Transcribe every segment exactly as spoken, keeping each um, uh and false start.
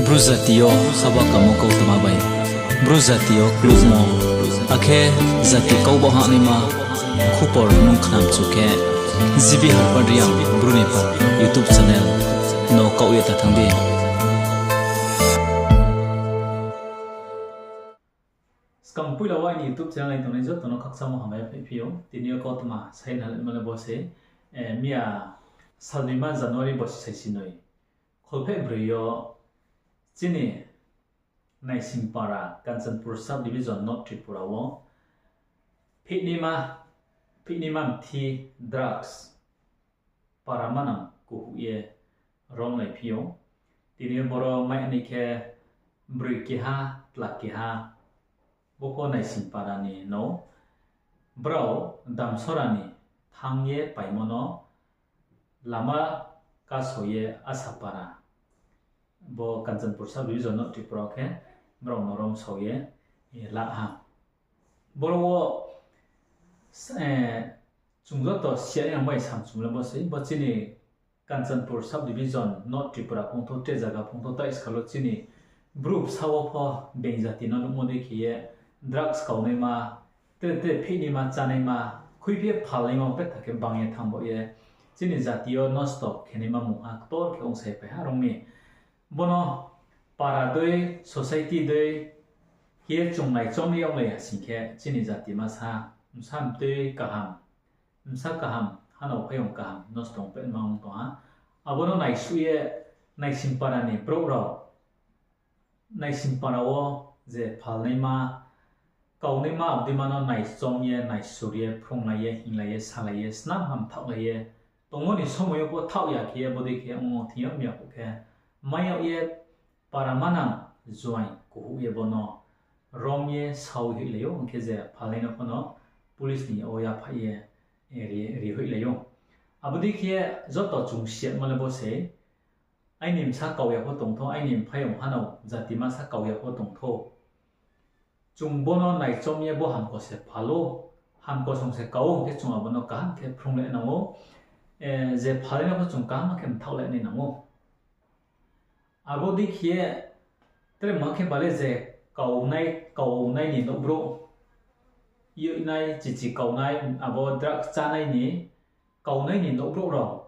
Bru jati yo haba kamo kautma bai, Bru jati yo klukmo, akhe jati kau ba hahnaima khupor nung khnamchu khe, G B Harpad Reang Bru ni pha YouTube channel no kaoh ye ta thanng di. Skang poila wo aini YouTube channel nai tongnai joto no khakchangmo hambai ya phaiphi ou. Tini yo kautma sai nalai ma le bo se, miya salnoima January bosi saisinoi, kholpheh broi yo chini Naisingpara, Kanchanpur sub division, North Tripura wo phihnaima, phihnaima mthi, drugs, para manang kuhuh ye romlaiphi ou. Tini yo boro mai ni khe broi keha, tla keha, bo pho Naisingpara ni no, brao Damsora ni thanng ye paimo no lama kaso ye Asapara, bo Kanchanpur sub division no Tripura khe brao no romsao ye la ha. Boro wo chung joto siya nai ang bai samchum le bo sei, bo chini Kanchanpur sub division, North Tripura phungthou, tre zaga phungthou, tai skal wo chini Bru bsa wo pho being jati no nuhmo dei khe ye drugs kaunaima, tre tre phihnaima, chánaima, khuiphi ye phalnaima betha khe bang ye thanng baoh ye chini jati yo nosto khenaima mungha ktor khe ongsa ye phai ha rong mi. Bono para dei, society dei khe ye chung naichom ye onglai ya sing khe chini jati masa, bsa mtui kaham, bsa kaham, hanao phaiyong kaham nosto ong peh ma ong tong ha. Abo no naisuh ye Naisingpara ni brouh rao, Naisingpara wo je phalnaima, kaunaima, abdeima no naichom ye, naisur ye, phrunglai ye, hinglai ye, salai ye, snam ham thaohlai ye tongmo ni somoi yo pho thaoh ya khe ye bodei khe ong thing yag mi ya phuh khe, mai yag ye para manang juaing kuhuh ye bo no rom ye sao hoihlai ou, hing khe je phalnai no pho no police ni yag wo yaphaih ye ri, ri hoihlai ou. Abo dei khe joto chung siyamo le bo sei, aini bsa kau ya pho tongthou, aini mphaiyong hanao jati masa kau ya pho tongthou. Chung bo no naichom ye bo hamko se phal ou, hamko song se kau ou, hing khe chung abo no kaham khe phrunglai nang ou, je phalnai no pho chung kaham khe mthaohlai nai nang ou. Abo dei khe ye tre ma khe bale je kaunai, kaunai ni nouhbrouh, yoihnai, chichi kaunai, abo drugs chánai ni kaunai ni nouhbrouh rao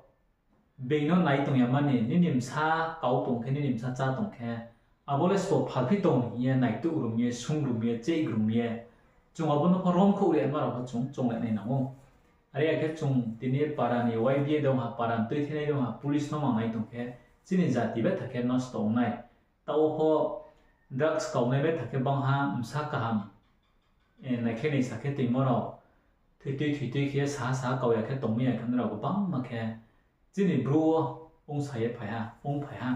being no nai tong ya mani, nini bsa kau tong khe, nini bsa chá tong khe, abo le sbo phalphi tong hing ye naituh rum ye, sung rum ye, cheih rum ye, chung abo no pho romkhouh ri ma rao pho chung chonglai nai nang ou. Are ya khe chung tini para ni Y B A dong ha, para ni tuithinai dong ha, police no mang nai tong khe, chini jati betha khe nosto ong nai. Taoh wo pho drugs kaunai betha khe bangha bsa kaham, naikhlai naisa khe toingmo rao, thoitui thoitui khe saha saha kau ya khe tongmai ya khe nrao gbangma khe chini Bru wo ongsa ye phai ha, ongphai ha.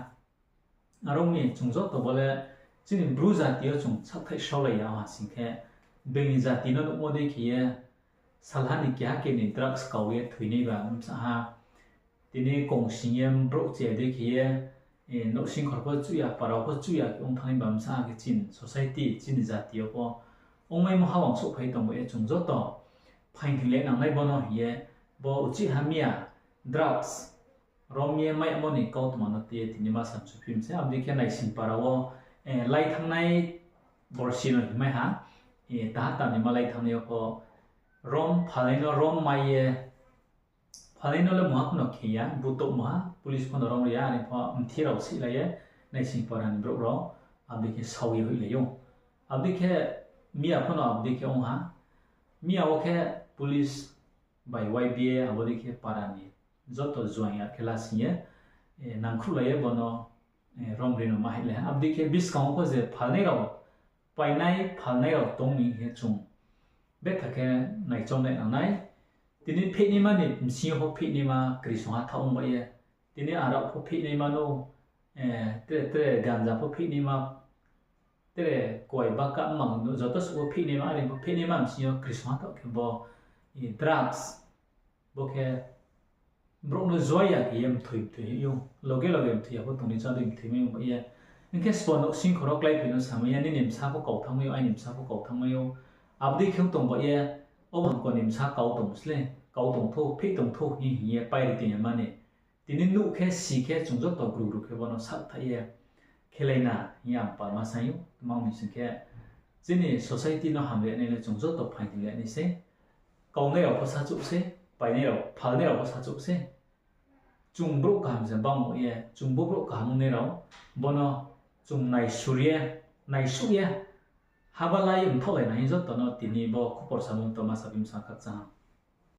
Are ong mi chung joto bo le chini Bru jati yo chung sakthaih sraolai ya ha sing khe, being ni jati no nuhmo dei khe ye, salha ni keha keni drugs kau ye thoinai ba bsa ha. Tini kongsing ye brouh chaya dei khe ye, nouhsingkhor pho chuh ya, para pho chuh ya khe ong thanngnai ba bsa ha khe chini society, chini jati yo pho ongmaimo hawang souhphai tong ba ye chung joto phaing thoinglai nangnai bo no hing ye, bo uchih ha miya drugs rom ye mai yamo ni kautma no tui ye tini ma samsuphi mi se, abo dei khe Naisingpara wo lai thanngnai borsi no hingmai ha, taha tamni ma lai thanngnai yo pho rom phalnai no rom mai ye, phalnai no le mungha pho no khe ya, butouh mungha, police pho no rom ri ya, are pho mthi rao sihlai ye, Naisingpara ni brouh rao, abo dei khe sao ye hoihlai ou. Abo dei khe miya pho no abo dei khe ong ha, miya wo khe police bai Y B A abo dei khe para ni joto juaing ya khe lasing ye, nangkhruhlai ye bo no rom ri no ma hoihlai ha. Abo dei khe buskang wo pho je phalnai rao, painai phalnai rao tong ni hing khe chung betha khe naichom nai nangnai. Tini phihnaima ni bsing yo pho phihnaima kri songha thaoh ong ba ye. Tini arao pho phihnaima no, tre tre ganja pho phihnaima, tre kuai baka mang no joto suh wo phihnaima, are pho phihnaima bsing yo kri songha thaoh khe bo drugs, bo khe brouh no jua ya khe ye mthoi mthoi hoih ou, loge loge mthoi ya pho tong ni chá dei mthoi mai ong ba ye. Hing khe sbo nouhsingkhor wo kláiphi no samai ya, nini bsa pho kau thanngmai ou, aini bsa pho kau thanngmai ou. Abo dei khe ong tong ba ye, o bangko ni bsa kau tong sle, kau tongthou, phih tongthou hing hing ye pai ri tong ya mani. Tini nuh khe, si khe, chung joto gru gru khe bo no sakthaih ye, khelai na hing ye ang palma sa ou. Tma hing sing khe, chini society no hamri nai le chung joto phaing ri le nai sei. Kaunai rao pho sachouh sei, painai rao, phalnai rao pho sachouh sei. Chung brouh kaham se bang ye, chung bo brouh kaham ongnai rao, bo no chung naisur ye, naisuh ye, haba lai ye mthaohlai na hing joto no tini bo khupor samo to ma saphi msa khakchang ha.